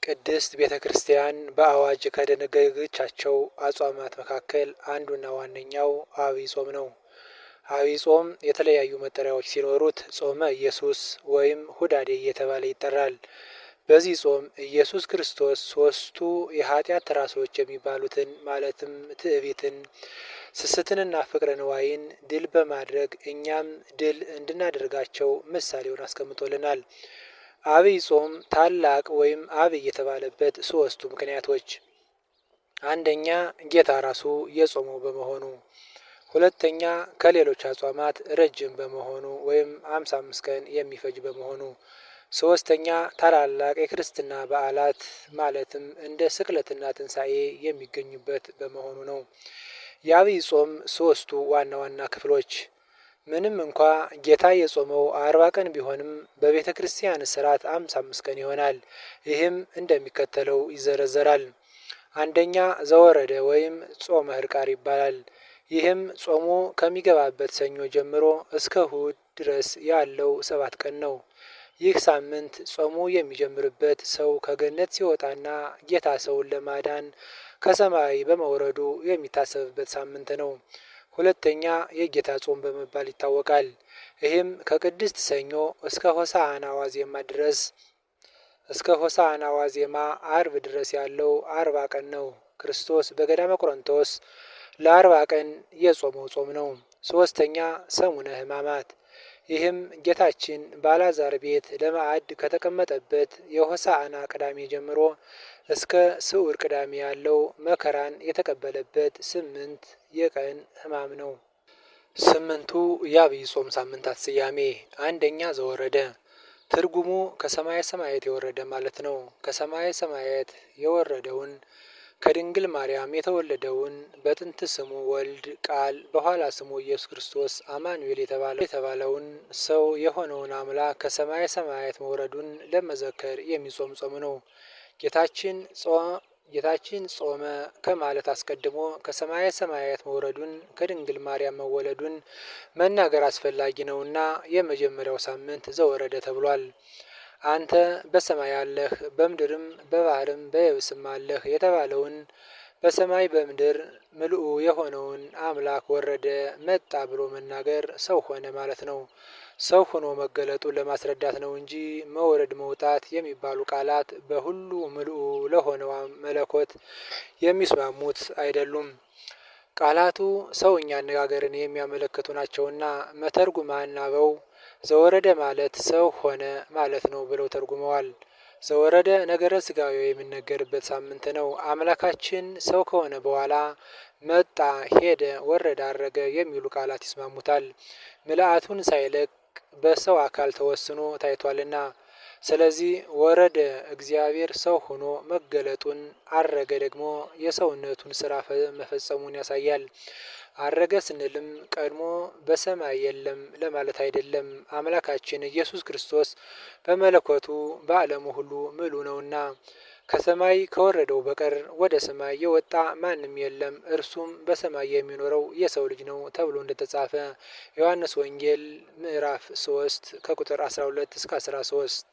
ቅድስት ቤተ ክርስቲያን በአዋጅ ከደነገገቻቸው አጽዋማት መካከል አንዱና ዋነኛው ዐቢይ ጾም ነው። ዐቢይ ጾም የተለያዩ መጠሪያዎች ሲኖሩት ጾመ ኢየሱስ ወይም ሁዳዴ እየተባለ ይጠራል። በዚህ ጾም ኢየሱስ ክርስቶስ ሶስቱ የኃጢአት ራሶች የሚባሉትን ማለትም ትዕቢትን፣ ስስትንና ፍቅረ ንዋይን ድል በማድረግ እኛም ድል እንድናደርጋቸው ምሳሌውን አስቀምጦልናል። ዐቢይ ጾም ታላቅ ወይም ዐቢይ የተባለበት ሶስቱ ምክንያቶች፣ አንደኛ ጌታ ራሱ የጾመው በመሆኑ፣ ሁለተኛ ከሌሎች አጽዋማት ረጅም በመሆኑ ወይም 55 ቀን የሚፈጅ በመሆኑ፣ ሶስተኛ ታላላቅ የክርስትና በዓላት ማለትም እንደ ስቅለትና ትንሣኤ የሚገኙበት በመሆኑ ነው። የዐቢይ ጾም ሶስቱ ዋና ዋና ክፍሎች፣ ምንም እንኳ ጌታ የጾመው 40 ቀን ቢሆንም በቤተ ክርስቲያን ስርዓት 55 ቀን ይሆናል። ይህም እንደሚከተለው ይዘረዘራል። አንደኛ ዘወረደ ወይም ጾመ ሕርቃር ይባላል። ይህም ጾሙ ከሚገባበት ሰኞ ጀምሮ እስከ እሁድ ድረስ ያለው 7 ቀን ነው። ይህ ሳምንት ጾሙ የሚጀምርበት ሰው ከገነት ሲወጣና ጌታ ሰውን ለማዳን ከሰማይ በመውረዱ የሚታሰብበት ሳምንት ነው። ሁለተኛ የጌታ ጾም በመባል ይታወቃል። ይህም ከቅድስት ሰኞ እስከ ሆሳዕና ዋዜማ ድረስ እስከ ሆሳዕና ዋዜማ አርብ ድረስ ያለው 40 ቀን ነው። ክርስቶስ በገዳመ ቆሮንቶስ ለ40 ቀን የጾመው ጾም ነው። ሶስተኛ ሰሙነ ሕማማት፣ ይህም ጌታችን በአልዓዛር ቤት ለማዕድ ከተቀመጠበት የሆሳዕና ቅዳሜ ጀምሮ እስከ ስዑር ቅዳሜ ያለው መከራን የተቀበለበት 8 የቀን ሕማም ነው። 8ቱ የዐቢይ ጾም ሳምንታት ስያሜ፣ አንደኛ ዘወረደ፣ ትርጉሙ ከሰማየ ሰማያት የወረደ ማለት ነው። ከሰማየ ሰማያት የወረደውን ከድንግል ማርያም የተወለደውን በጥንት ስሙ ወልድ ቃል በኋላ ስሙ ኢየሱስ ክርስቶስ አማኑኤል የተባለውን ሰው የሆነውን አምላክ ከሰማየ ሰማያት መውረዱን ለመዘከር የሚጾም ጾም ነው። ጌታችን ጾመ ከማለት አስቀድሞ ከሰማየ ሰማያት መውረዱን ከድንግል ማርያም መወለዱን መናገር አስፈላጊ ነውና የመጀመሪያው ሳምንት ዘወረደ ተብሏል። አንተ በሰማይ አለህ በምድርም በባህርም በየብስም አለህ የተባለውን በሰማይ በምድር ምልኡ የሆነውን አምላክ ወረደ መጣ ብሎ መናገር ሰው ሆነ ማለት ነው። ሰው ሆኖ መገለጡን ለማስረዳት ነው እንጂ መውረድ መውጣት የሚባሉ ቃላት በሁሉ ምልኡ ለሆነው መለኮት የሚስማሙት አይደሉም። ቃላቱ ሰውኛ አነጋገርን የሚያመለክቱ ናቸውና መተርጉማን አበው ዘወረደ ማለት ሰው ሆነ ማለት ነው ብለው ተርጉመዋል። ዘወረደ ነገረ ሥጋዌ የሚነገርበት ሳምንት ነው። አምላካችን ሰው ከሆነ በኋላ መጣ፣ ሄደ፣ ወረደ፣ አረገ የሚሉ ቃላት ይስማሙታል። ምልአቱን ሳይለቅ በሰው አካል ተወስኖ ታይቷልና። ስለዚህ ወረደ እግዚአብሔር ሰው ሆኖ መገለጡን፣ አረገ ደግሞ የሰውነቱን ስራ መፈጸሙን ያሳያል። አረገ ስንልም ቀድሞ በሰማይ የለም ለማለት አይደለም። አምላካችን ኢየሱስ ክርስቶስ በመለኮቱ በዓለሙ ሁሉ ምሉ ነውና ከሰማይ ከወረደው በቀር ወደ ሰማይ የወጣ ማንም የለም፣ እርሱም በሰማይ የሚኖረው የሰው ልጅ ነው ተብሎ እንደተጻፈ ዮሐንስ ወንጌል ምዕራፍ 3 ከቁጥር 12 እስከ 13።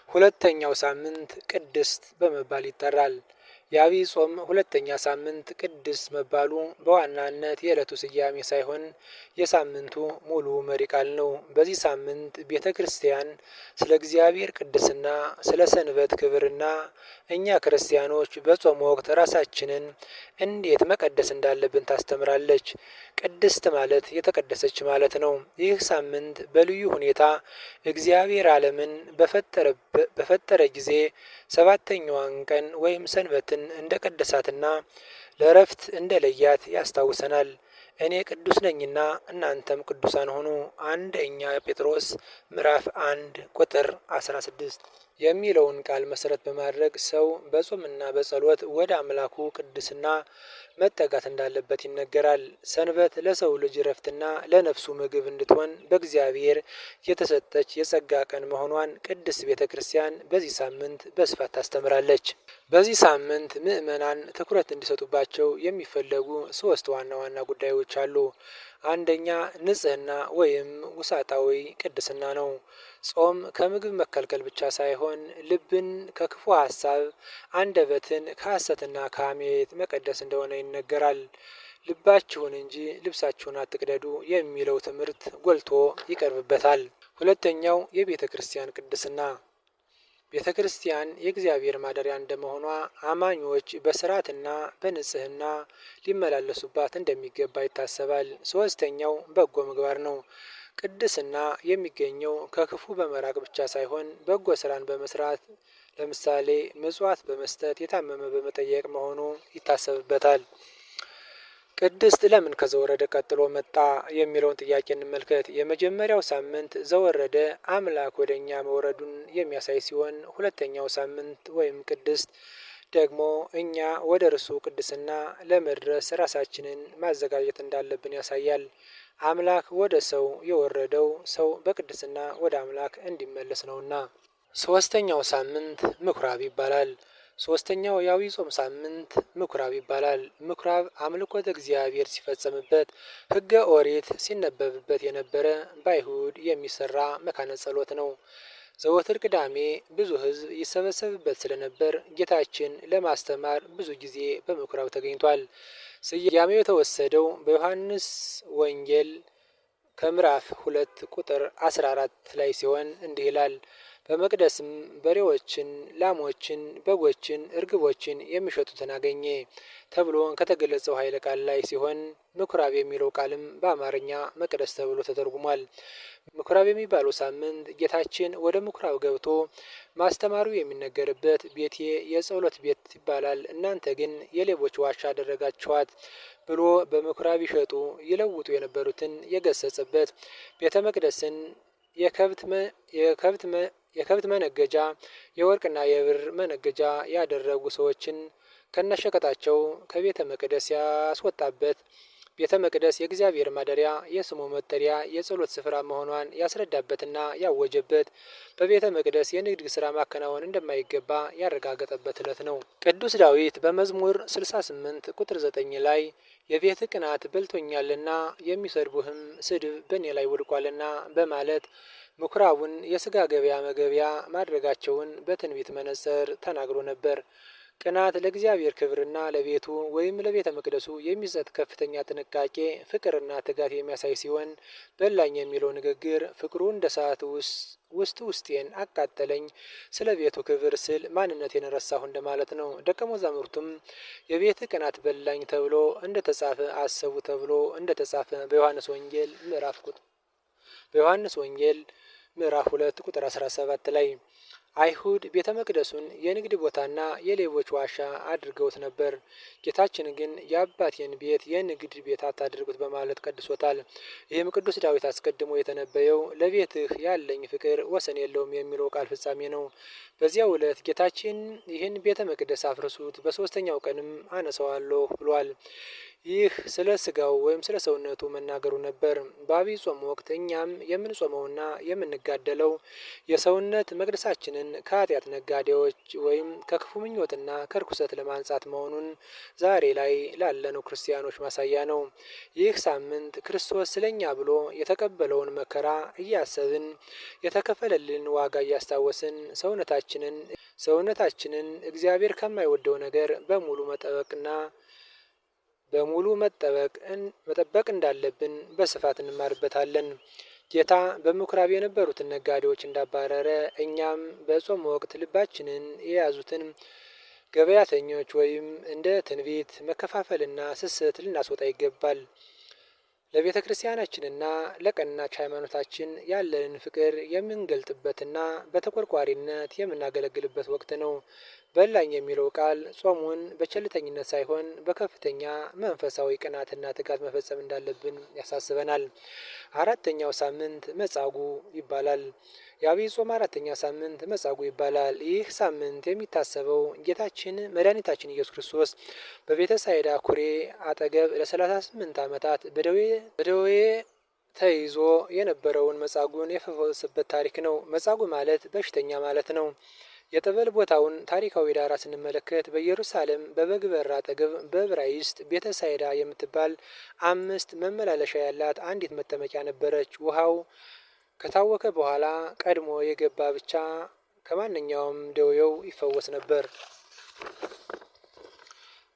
ሁለተኛው ሳምንት ቅድስት በመባል ይጠራል። የዐቢይ ጾም ሁለተኛ ሳምንት ቅድስት መባሉ በዋናነት የዕለቱ ስያሜ ሳይሆን የሳምንቱ ሙሉ መሪ ቃል ነው። በዚህ ሳምንት ቤተ ክርስቲያን ስለ እግዚአብሔር ቅድስና፣ ስለ ሰንበት ክብርና እኛ ክርስቲያኖች በጾም ወቅት ራሳችንን እንዴት መቀደስ እንዳለብን ታስተምራለች። ቅድስት ማለት የተቀደሰች ማለት ነው። ይህ ሳምንት በልዩ ሁኔታ እግዚአብሔር ዓለምን በፈጠረ ጊዜ 7ኛዋን ቀን ወይም ሰንበትን እንደ ቀደሳትና ለእረፍት እንደ ለያት ያስታውሰናል። እኔ ቅዱስ ነኝና እናንተም ቅዱሳን ሁኑ፣ 1ኛ ጴጥሮስ ምዕራፍ 1 ቁጥር 16 የሚለውን ቃል መሰረት በማድረግ ሰው በጾምና በጸሎት ወደ አምላኩ ቅድስና መጠጋት እንዳለበት ይነገራል። ሰንበት ለሰው ልጅ እረፍትና ለነፍሱ ምግብ እንድትሆን በእግዚአብሔር የተሰጠች የጸጋ ቀን መሆኗን ቅድስት ቤተ ክርስቲያን በዚህ ሳምንት በስፋት ታስተምራለች። በዚህ ሳምንት ምዕመናን ትኩረት እንዲሰጡባቸው የሚፈለጉ 3 ዋና ዋና ጉዳዮች ነገሮች አሉ። አንደኛ ንጽህና ወይም ውሳጣዊ ቅድስና ነው። ጾም ከምግብ መከልከል ብቻ ሳይሆን ልብን ከክፉ ሀሳብ፣ አንደበትን ከሐሰትና ከሐሜት መቀደስ እንደሆነ ይነገራል። ልባችሁን እንጂ ልብሳችሁን አትቅደዱ የሚለው ትምህርት ጎልቶ ይቀርብበታል። ሁለተኛው የቤተ ክርስቲያን ቅድስና። ቤተ ክርስቲያን የእግዚአብሔር ማደሪያ እንደመሆኗ አማኞች በስርዓትና በንጽህና ሊመላለሱባት እንደሚገባ ይታሰባል። ሶስተኛው በጎ ምግባር ነው። ቅድስና የሚገኘው ከክፉ በመራቅ ብቻ ሳይሆን በጎ ስራን በመስራት፣ ለምሳሌ ምጽዋት በመስጠት፣ የታመመ በመጠየቅ መሆኑ ይታሰብበታል። ቅድስት ለምን ከዘወረደ ቀጥሎ መጣ የሚለውን ጥያቄ እንመልከት። የመጀመሪያው ሳምንት ዘወረደ አምላክ ወደ እኛ መውረዱን የሚያሳይ ሲሆን፣ ሁለተኛው ሳምንት ወይም ቅድስት ደግሞ እኛ ወደ እርሱ ቅድስና ለመድረስ ራሳችንን ማዘጋጀት እንዳለብን ያሳያል። አምላክ ወደ ሰው የወረደው ሰው በቅድስና ወደ አምላክ እንዲመለስ ነውና። ሶስተኛው ሳምንት ምኩራብ ይባላል። ሶስተኛው የዐቢይ ጾም ሳምንት ምኩራብ ይባላል። ምኩራብ አምልኮተ እግዚአብሔር ሲፈጸምበት፣ ሕገ ኦሪት ሲነበብበት የነበረ በአይሁድ የሚሰራ መካነ ጸሎት ነው። ዘወትር ቅዳሜ ብዙ ሕዝብ ይሰበሰብበት ስለነበር ጌታችን ለማስተማር ብዙ ጊዜ በምኩራብ ተገኝቷል። ስያሜው የተወሰደው በዮሐንስ ወንጌል ከምዕራፍ 2 ቁጥር 14 ላይ ሲሆን እንዲህ ይላል። በመቅደስም በሬዎችን፣ ላሞችን፣ በጎችን፣ እርግቦችን የሚሸጡትን አገኘ ተብሎ ከተገለጸው ኃይለ ቃል ላይ ሲሆን ምኩራብ የሚለው ቃልም በአማርኛ መቅደስ ተብሎ ተተርጉሟል። ምኩራብ የሚባለው ሳምንት ጌታችን ወደ ምኩራብ ገብቶ ማስተማሩ የሚነገርበት፣ ቤቴ የጸሎት ቤት ይባላል፣ እናንተ ግን የሌቦች ዋሻ አደረጋችኋት ብሎ በምኩራብ ይሸጡ ይለውጡ የነበሩትን የገሰጸበት፣ ቤተ መቅደስን የከብት መነገጃ፣ የወርቅና የብር መነገጃ ያደረጉ ሰዎችን ከነሸቀጣቸው ከቤተ መቅደስ ያስወጣበት፣ ቤተ መቅደስ የእግዚአብሔር ማደሪያ፣ የስሙ መጠሪያ፣ የጸሎት ስፍራ መሆኗን ያስረዳበትና ያወጀበት፣ በቤተ መቅደስ የንግድ ስራ ማከናወን እንደማይገባ ያረጋገጠበት ዕለት ነው። ቅዱስ ዳዊት በመዝሙር 68 ቁጥር 9 ላይ የቤት ቅናት በልቶኛልና የሚሰድቡህም ስድብ በእኔ ላይ ወድቋልና በማለት ምኩራቡን የስጋ ገበያ መገበያ ማድረጋቸውን በትንቢት መነጽር ተናግሮ ነበር። ቅናት ለእግዚአብሔር ክብርና ለቤቱ ወይም ለቤተ መቅደሱ የሚሰጥ ከፍተኛ ጥንቃቄ፣ ፍቅርና ትጋት የሚያሳይ ሲሆን፣ በላኝ የሚለው ንግግር ፍቅሩ እንደ እሳት ውስጥ ውስጤን አቃጠለኝ፣ ስለ ቤቱ ክብር ስል ማንነቴን ረሳሁ እንደማለት ነው። ደቀ መዛሙርቱም የቤት ቅናት በላኝ ተብሎ እንደተጻፈ አሰቡ ተብሎ እንደተጻፈ በዮሐንስ ወንጌል ምዕራፍ 2 ቁጥር 17 ላይ። አይሁድ ቤተ መቅደሱን የንግድ ቦታና የሌቦች ዋሻ አድርገውት ነበር። ጌታችን ግን የአባቴን ቤት የንግድ ቤት አታድርጉት በማለት ቀድሶታል። ይህም ቅዱስ ዳዊት አስቀድሞ የተነበየው ለቤትህ ያለኝ ፍቅር ወሰን የለውም የሚለው ቃል ፍጻሜ ነው። በዚያው ዕለት ጌታችን ይህን ቤተ መቅደስ አፍርሱት፣ በሶስተኛው ቀንም አነሳዋለሁ ብሏል። ይህ ስለ ስጋው ወይም ስለ ሰውነቱ መናገሩ ነበር። በዐቢይ ጾም ወቅት እኛም የምንጾመውና የምንጋደለው የሰውነት መቅደሳችንን ከኃጢአት ነጋዴዎች ወይም ከክፉ ምኞትና ከርኩሰት ለማንጻት መሆኑን ዛሬ ላይ ላለነው ክርስቲያኖች ማሳያ ነው። ይህ ሳምንት ክርስቶስ ስለኛ ብሎ የተቀበለውን መከራ እያሰብን፣ የተከፈለልን ዋጋ እያስታወስን፣ ሰውነታችንን እግዚአብሔር ከማይወደው ነገር በሙሉ መጠበቅና በሙሉ መጠበቅ እንዳለብን በስፋት እንማርበታለን። ጌታ በምኩራብ የነበሩትን ነጋዴዎች እንዳባረረ እኛም በጾም ወቅት ልባችንን የያዙትን ገበያተኞች ወይም እንደ ትንቢት፣ መከፋፈልና ስስት ልናስወጣ ይገባል። ለቤተ ክርስቲያናችንና ለቀናች ሃይማኖታችን ያለንን ፍቅር የምንገልጥበትና በተቆርቋሪነት የምናገለግልበት ወቅት ነው። በላኝ የሚለው ቃል ጾሙን በቸልተኝነት ሳይሆን በከፍተኛ መንፈሳዊ ቅናትና ትጋት መፈጸም እንዳለብን ያሳስበናል። አራተኛው ሳምንት መጻጉዕ ይባላል። የዐቢይ ጾም አራተኛ ሳምንት መጻጉዕ ይባላል። ይህ ሳምንት የሚታሰበው ጌታችን መድኃኒታችን ኢየሱስ ክርስቶስ በቤተ ሳይዳ ኩሬ አጠገብ ለ38 ዓመታት በደዌ ተይዞ የነበረውን መጻጉዕን የፈወሰበት ታሪክ ነው። መጻጉዕ ማለት በሽተኛ ማለት ነው። የጠበል ቦታውን ታሪካዊ ዳራ ስንመለከት በኢየሩሳሌም በበግ በር አጠገብ በዕብራይስጥ ቤተ ሳይዳ የምትባል 5 መመላለሻ ያላት አንዲት መጠመቂያ ነበረች። ውሃው ከታወከ በኋላ ቀድሞ የገባ ብቻ ከማንኛውም ደዌው ይፈወስ ነበር።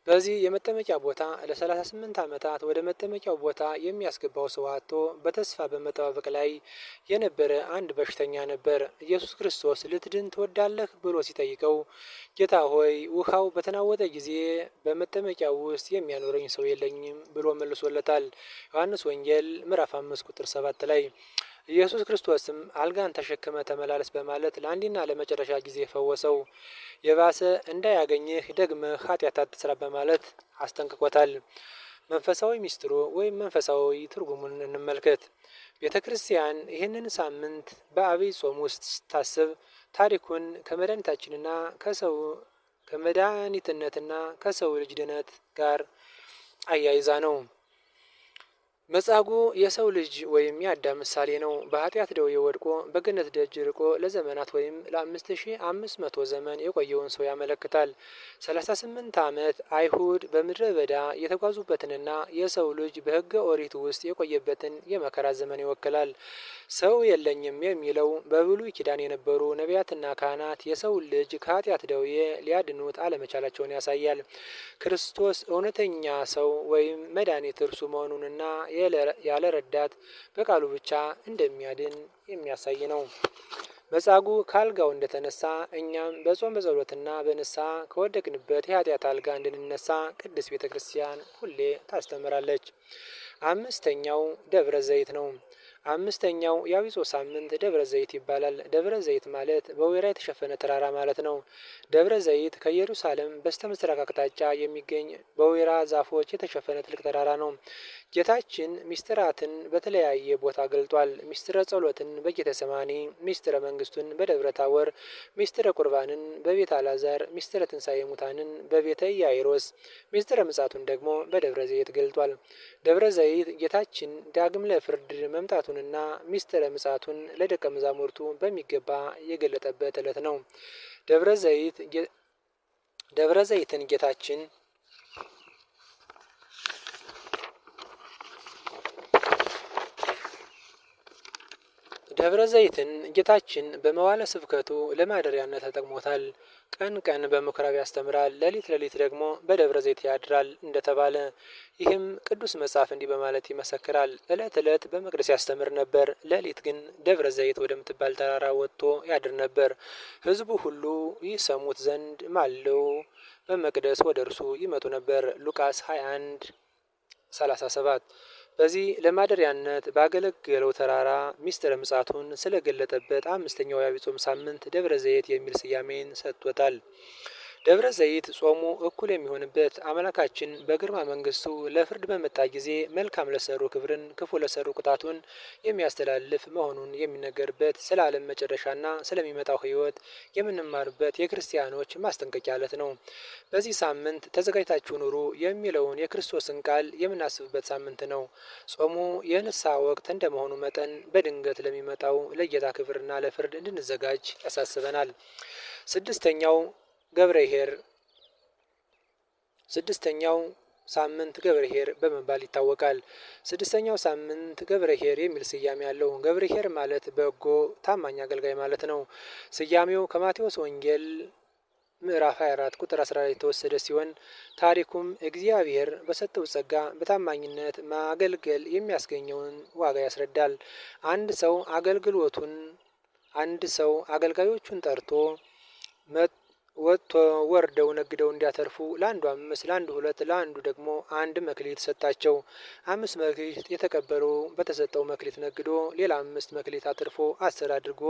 በዚህ የመጠመቂያ ቦታ ለ38 ዓመታት ወደ መጠመቂያው ቦታ የሚያስገባው ሰው አጥቶ በተስፋ በመጠባበቅ ላይ የነበረ አንድ በሽተኛ ነበር። ኢየሱስ ክርስቶስ ልትድን ትወዳለህ ብሎ ሲጠይቀው ጌታ ሆይ ውሃው በተናወጠ ጊዜ በመጠመቂያው ውስጥ የሚያኖረኝ ሰው የለኝም ብሎ መልሶለታል። ዮሐንስ ወንጌል ምዕራፍ 5 ቁጥር 7 ላይ። ኢየሱስ ክርስቶስም አልጋን ተሸክመ ተመላለስ በማለት ለአንዴና ለመጨረሻ ጊዜ ፈወሰው። የባሰ እንዳያገኝህ ደግመህ ኃጢአት አትስራ በማለት አስጠንቅቆታል። መንፈሳዊ ሚስጥሩ ወይም መንፈሳዊ ትርጉሙን እንመልከት። ቤተ ክርስቲያን ይህንን ሳምንት በዐቢይ ጾም ውስጥ ስታስብ ታሪኩን ከመድኃኒታችንና ከሰው ከመድኃኒትነትና ከሰው ልጅ ድነት ጋር አያይዛ ነው። መጻጉዕ የሰው ልጅ ወይም የአዳም ምሳሌ ነው። በኃጢአት ደዌ ወድቆ በገነት ደጅ ርቆ ለዘመናት ወይም ለ5500 ዘመን የቆየውን ሰው ያመለክታል። 38 ዓመት አይሁድ በምድረ በዳ የተጓዙበትንና የሰው ልጅ በሕገ ኦሪት ውስጥ የቆየበትን የመከራ ዘመን ይወክላል። ሰው የለኝም የሚለው በብሉይ ኪዳን የነበሩ ነቢያትና ካህናት የሰው ልጅ ከኃጢአት ደዌ ሊያድኑት አለመቻላቸውን ያሳያል። ክርስቶስ እውነተኛ ሰው ወይም መድኃኒት እርሱ መሆኑንና ያለ ረዳት በቃሉ ብቻ እንደሚያድን የሚያሳይ ነው። መጻጉዕ ከአልጋው እንደተነሳ እኛም በጾም በጸሎትና በንስሐ ከወደቅንበት የኃጢአት አልጋ እንድንነሳ ቅድስት ቤተ ክርስቲያን ሁሌ ታስተምራለች። አምስተኛው ደብረ ዘይት ነው። አምስተኛው የዐቢይ ጾም ሳምንት ደብረ ዘይት ይባላል። ደብረ ዘይት ማለት በወይራ የተሸፈነ ተራራ ማለት ነው። ደብረ ዘይት ከኢየሩሳሌም በስተ ምስራቅ አቅጣጫ የሚገኝ በወይራ ዛፎች የተሸፈነ ትልቅ ተራራ ነው። ጌታችን ሚስጥራትን በተለያየ ቦታ ገልጧል። ሚስጥረ ጸሎትን በጌተሰማኒ፣ ሚስጥረ መንግስቱን በደብረ ታቦር፣ ሚስጥረ ቁርባንን በቤተ አልዓዛር፣ ሚስጥረ ትንሣኤ ሙታንን በቤተ ኢያኢሮስ፣ ሚስጥረ ምጽአቱን ደግሞ በደብረ ዘይት ገልጧል። ደብረ ዘይት ጌታችን ዳግም ለፍርድ መምጣቱንና ሚስጥረ ምጽአቱን ለደቀ መዛሙርቱ በሚገባ የገለጠበት ዕለት ነው። ደብረ ዘይትን ጌታችን ደብረ ዘይትን ጌታችን በመዋዕለ ስብከቱ ለማደሪያነት ተጠቅሞታል። ቀን ቀን በምኩራብ ያስተምራል፣ ሌሊት ሌሊት ደግሞ በደብረ ዘይት ያድራል እንደተባለ፣ ይህም ቅዱስ መጽሐፍ እንዲህ በማለት ይመሰክራል። ዕለት ዕለት በመቅደስ ያስተምር ነበር፣ ሌሊት ግን ደብረ ዘይት ወደምትባል ተራራ ወጥቶ ያድር ነበር። ሕዝቡ ሁሉ ይሰሙት ዘንድ ማለው በመቅደስ ወደ እርሱ ይመጡ ነበር። ሉቃስ 21:37። በዚህ ለማደሪያነት ባገለገለው ተራራ ሚስጥረ ምጽአቱን ስለገለጠበት አምስተኛው የዐቢይ ጾም ሳምንት ደብረ ዘይት የሚል ስያሜን ሰጥቶታል። ደብረ ዘይት ጾሙ እኩል የሚሆንበት አምላካችን በግርማ መንግስቱ ለፍርድ በመጣ ጊዜ መልካም ለሰሩ ክብርን፣ ክፉ ለሰሩ ቅጣቱን የሚያስተላልፍ መሆኑን የሚነገርበት፣ ስለ ዓለም መጨረሻና ስለሚመጣው ሕይወት የምንማርበት የክርስቲያኖች ማስጠንቀቂያ ዕለት ነው። በዚህ ሳምንት ተዘጋጅታችሁ ኑሩ የሚለውን የክርስቶስን ቃል የምናስብበት ሳምንት ነው። ጾሙ የንስሐ ወቅት እንደመሆኑ መጠን በድንገት ለሚመጣው ለጌታ ክብርና ለፍርድ እንድንዘጋጅ ያሳስበናል። ስድስተኛው ገብረኄር ስድስተኛው ሳምንት ገብረኄር በመባል ይታወቃል። ስድስተኛው ሳምንት ገብረኄር የሚል ስያሜ አለው። ገብረኄር ማለት በጎ ታማኝ አገልጋይ ማለት ነው። ስያሜው ከማቴዎስ ወንጌል ምዕራፍ 24 ቁጥር 14 የተወሰደ ሲሆን ታሪኩም እግዚአብሔር በሰጠው ጸጋ በታማኝነት ማገልገል የሚያስገኘውን ዋጋ ያስረዳል። አንድ ሰው አገልጋዮቹን ጠርቶ ወጥቶ ወርደው ነግደው እንዲያተርፉ ለአንዱ 5፣ ለአንዱ 2፣ ለአንዱ ደግሞ 1 መክሊት ሰጣቸው። 5 መክሊት የተቀበለው በተሰጠው መክሊት ነግዶ ሌላ 5 መክሊት አትርፎ 10 አድርጎ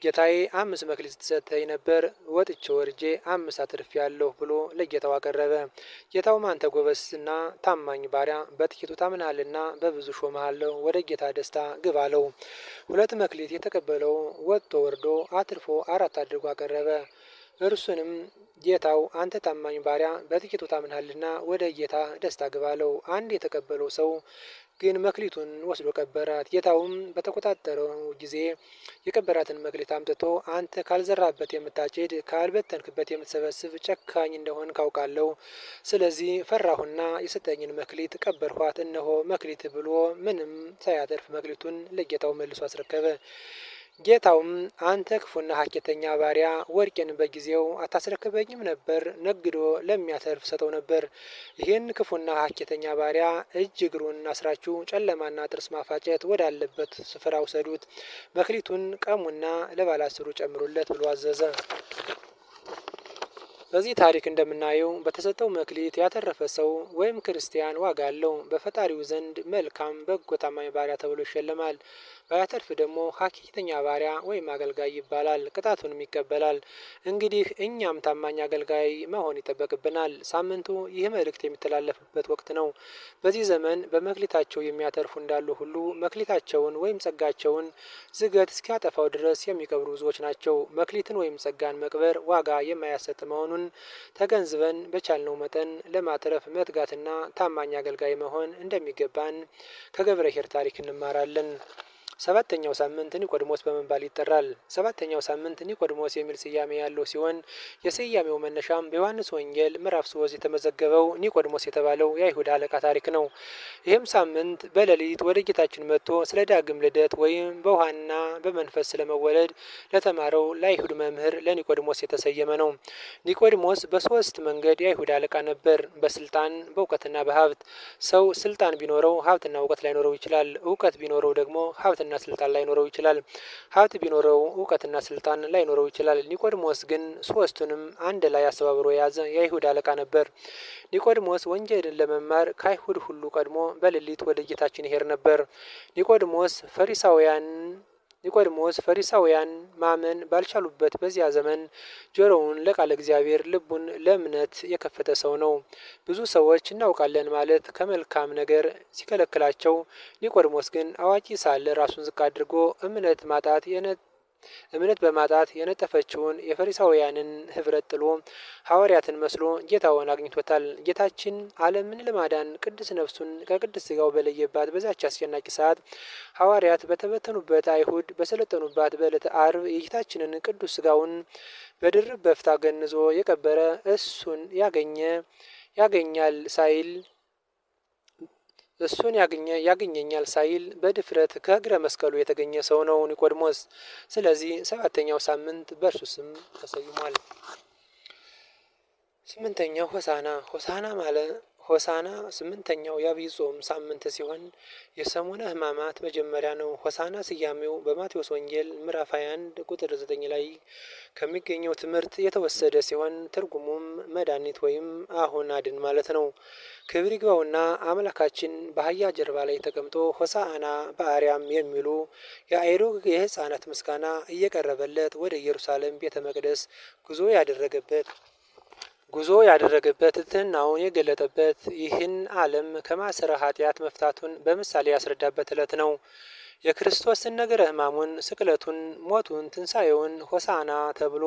ጌታዬ 5 መክሊት ሰጥተኸኝ ነበር፣ ወጥቼ ወርጄ 5 አትርፌአለሁ ብሎ ለጌታው አቀረበ። ጌታውም አንተ ጎበዝና ታማኝ ባሪያ፣ በጥቂቱ ታምነሃልና በብዙ ሾምሃለሁ፣ ወደ ጌታ ደስታ ግባ አለው። 2 መክሊት የተቀበለው ወጥቶ ወርዶ አትርፎ 4 አድርጎ አቀረበ። እርሱንም ጌታው አንተ ታማኝ ባሪያ፣ በጥቂቱ ታምነሃልና ወደ ጌታ ደስታ ግባ አለው። 1 የተቀበለው ሰው ግን መክሊቱን ወስዶ ቀበራት። ጌታውም በተቆጣጠረው ጊዜ የቀበራትን መክሊት አምጥቶ አንተ ካልዘራበት የምታጭድ ካልበተንክበት የምትሰበስብ ጨካኝ እንደሆን ካውቃለሁ። ስለዚህ ፈራሁና የሰጠኝን መክሊት ቀበርኋት። እነሆ መክሊት ብሎ ምንም ሳያተርፍ መክሊቱን ለጌታው መልሶ አስረከበ። ጌታውም አንተ ክፉና ሀኬተኛ ባሪያ፣ ወርቄን በጊዜው አታስረክበኝም ነበር? ነግዶ ለሚያተርፍ ሰጠው ነበር። ይህን ክፉና ሀኬተኛ ባሪያ እጅ እግሩን አስራችሁ ጨለማና ጥርስ ማፋጨት ወዳለበት ስፍራ ውሰዱት፣ መክሊቱን ቀሙና ለባለ 10ሩ ጨምሩለት ብሎ አዘዘ። በዚህ ታሪክ እንደምናየው በተሰጠው መክሊት ያተረፈ ሰው ወይም ክርስቲያን ዋጋ አለው። በፈጣሪው ዘንድ መልካም፣ በጎ፣ ታማኝ ባሪያ ተብሎ ይሸለማል። ባያተርፍ ደግሞ ሀኬተኛ ባሪያ ወይም አገልጋይ ይባላል፣ ቅጣቱንም ይቀበላል። እንግዲህ እኛም ታማኝ አገልጋይ መሆን ይጠበቅብናል። ሳምንቱ ይህ መልእክት የሚተላለፍበት ወቅት ነው። በዚህ ዘመን በመክሊታቸው የሚያተርፉ እንዳሉ ሁሉ መክሊታቸውን ወይም ጸጋቸውን ዝገት እስኪያጠፋው ድረስ የሚቀብሩ ብዙዎች ናቸው። መክሊትን ወይም ጸጋን መቅበር ዋጋ የማያሰጥ መሆኑን ተገንዝበን በቻልነው መጠን ለማትረፍ መትጋትና ታማኝ አገልጋይ መሆን እንደሚገባን ከገብረ ኄር ታሪክ እንማራለን። ሰባተኛው ሳምንት ኒቆዲሞስ በመባል ይጠራል። ሰባተኛው ሳምንት ኒቆዲሞስ የሚል ስያሜ ያለው ሲሆን የስያሜው መነሻም በዮሐንስ ወንጌል ምዕራፍ 3 የተመዘገበው ኒቆዲሞስ የተባለው የአይሁድ አለቃ ታሪክ ነው። ይህም ሳምንት በሌሊት ወደ ጌታችን መጥቶ ስለ ዳግም ልደት ወይም በውሃና በመንፈስ ስለመወለድ ለተማረው ለአይሁድ መምህር ለኒቆዲሞስ የተሰየመ ነው። ኒቆዲሞስ በሶስት መንገድ የአይሁድ አለቃ ነበር። በስልጣን፣ በእውቀትና በሀብት። ሰው ስልጣን ቢኖረው ሀብትና እውቀት ላይኖረው ይችላል። እውቀት ቢኖረው ደግሞ ሀብትና ስልጣን ላይኖረው ይችላል። ሀብት ቢኖረው እውቀትና ስልጣን ላይኖረው ይችላል። ኒቆዲሞስ ግን ሶስቱንም አንድ ላይ አስተባብሮ የያዘ የአይሁድ አለቃ ነበር። ኒቆዲሞስ ወንጌልን ለመማር ከአይሁድ ሁሉ ቀድሞ በሌሊት ወደ ጌታችን ይሄድ ነበር። ኒቆዲሞስ ፈሪሳውያን ማመን ባልቻሉበት በዚያ ዘመን ጆሮውን ለቃለ እግዚአብሔር ልቡን ለእምነት የከፈተ ሰው ነው። ብዙ ሰዎች እናውቃለን ማለት ከመልካም ነገር ሲከለክላቸው፣ ኒቆዲሞስ ግን አዋቂ ሳለ ራሱን ዝቅ አድርጎ እምነት በማጣት የነጠፈችውን የፈሪሳውያንን ሕብረት ጥሎ ሐዋርያትን መስሎ ጌታውን አግኝቶታል። ጌታችን ዓለምን ለማዳን ቅድስት ነፍሱን ከቅድስት ሥጋው በለየባት በዛች አስጨናቂ ሰዓት ሐዋርያት በተበተኑበት፣ አይሁድ በሰለጠኑባት በዕለተ ዓርብ የጌታችንን ቅዱስ ሥጋውን በድርብ በፍታ ገንዞ የቀበረ እሱን ያገኘ ያገኘኛል ሳይል በድፍረት ከእግረ መስቀሉ የተገኘ ሰው ነው ኒቆዲሞስ። ስለዚህ ሰባተኛው ሳምንት በእርሱ ስም ተሰይሟል። ስምንተኛው ሆሳና። ሆሳና ማለት ሆሳና ስምንተኛው የዐቢይ ጾም ሳምንት ሲሆን የሰሙነ ሕማማት መጀመሪያ ነው። ሆሳና ስያሜው በማቴዎስ ወንጌል ምዕራፍ 21 ቁጥር 9 ላይ ከሚገኘው ትምህርት የተወሰደ ሲሆን ትርጉሙም መድኃኒት ወይም አሁን አድን ማለት ነው። ክብር ይግባውና አምላካችን በአህያ ጀርባ ላይ ተቀምጦ ሆሳዕና በአርያም የሚሉ የአይሩግ የሕፃናት ምስጋና እየቀረበለት ወደ ኢየሩሳሌም ቤተ መቅደስ ጉዞ ያደረገበት፣ ትሕትናውን የገለጠበት፣ ይህን ዓለም ከማሰረ ኃጢአት መፍታቱን በምሳሌ ያስረዳበት ዕለት ነው። የክርስቶስን ነገረ ሕማሙን፣ ስቅለቱን፣ ሞቱን፣ ትንሣኤውን፣ ሆሳዕና ተብሎ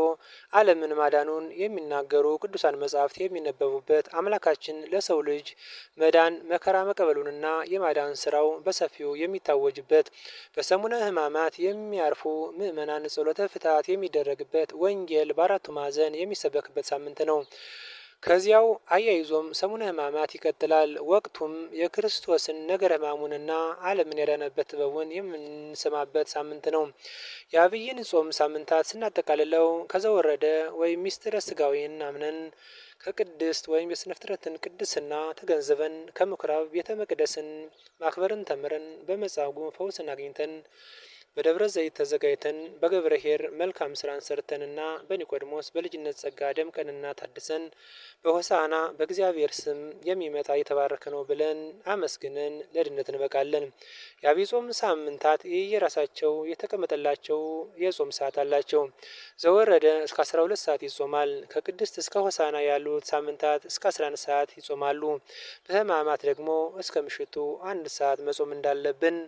ዓለምን ማዳኑን የሚናገሩ ቅዱሳን መጻሕፍት የሚነበቡበት፣ አምላካችን ለሰው ልጅ መዳን መከራ መቀበሉንና የማዳን ስራው በሰፊው የሚታወጅበት፣ በሰሙነ ሕማማት የሚያርፉ ምእመናን ጸሎተ ፍትሐት የሚደረግበት፣ ወንጌል በአራቱ ማዕዘን የሚሰበክበት ሳምንት ነው። ከዚያው አያይዞም ሰሙነ ሕማማት ይቀጥላል። ወቅቱም የክርስቶስን ነገረ ሕማሙንና ዓለምን ያዳነበት ጥበቡን የምንሰማበት ሳምንት ነው። የዐቢይን ጾም ሳምንታት ስናጠቃልለው ከዘወረደ ወይም ሚስጥረ ሥጋዌን አምነን፣ ከቅድስት ወይም የስነ ፍጥረትን ቅድስና ተገንዝበን፣ ከምኩራብ ቤተ መቅደስን ማክበርን ተምረን፣ በመጻጉዕ ፈውስን አግኝተን፣ በደብረ ዘይት ተዘጋጅተን፣ በገብረ ኄር መልካም ስራን ሰርተንና በኒቆዲሞስ በልጅነት ጸጋ ደምቀንና ታድሰን፣ በሆሳዕና በእግዚአብሔር ስም የሚመጣ የተባረከ ነው ብለን አመስግነን ለድነት እንበቃለን። የዐቢይ ጾም ሳምንታት የየራሳቸው የተቀመጠላቸው የጾም ሰዓት አላቸው። ዘወረደ እስከ 12 ሰዓት ይጾማል። ከቅድስት እስከ ሆሳዕና ያሉት ሳምንታት እስከ 11 ሰዓት ይጾማሉ። በሕማማት ደግሞ እስከ ምሽቱ 1 ሰዓት መጾም እንዳለብን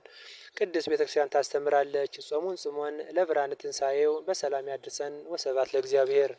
ቅድስት ቤተክርስቲያን ታስተምራለች። ጾሙን ጽሞን ለብርሃነ ትንሣኤው በሰላም ያድርሰን። ወስብሐት ለእግዚአብሔር።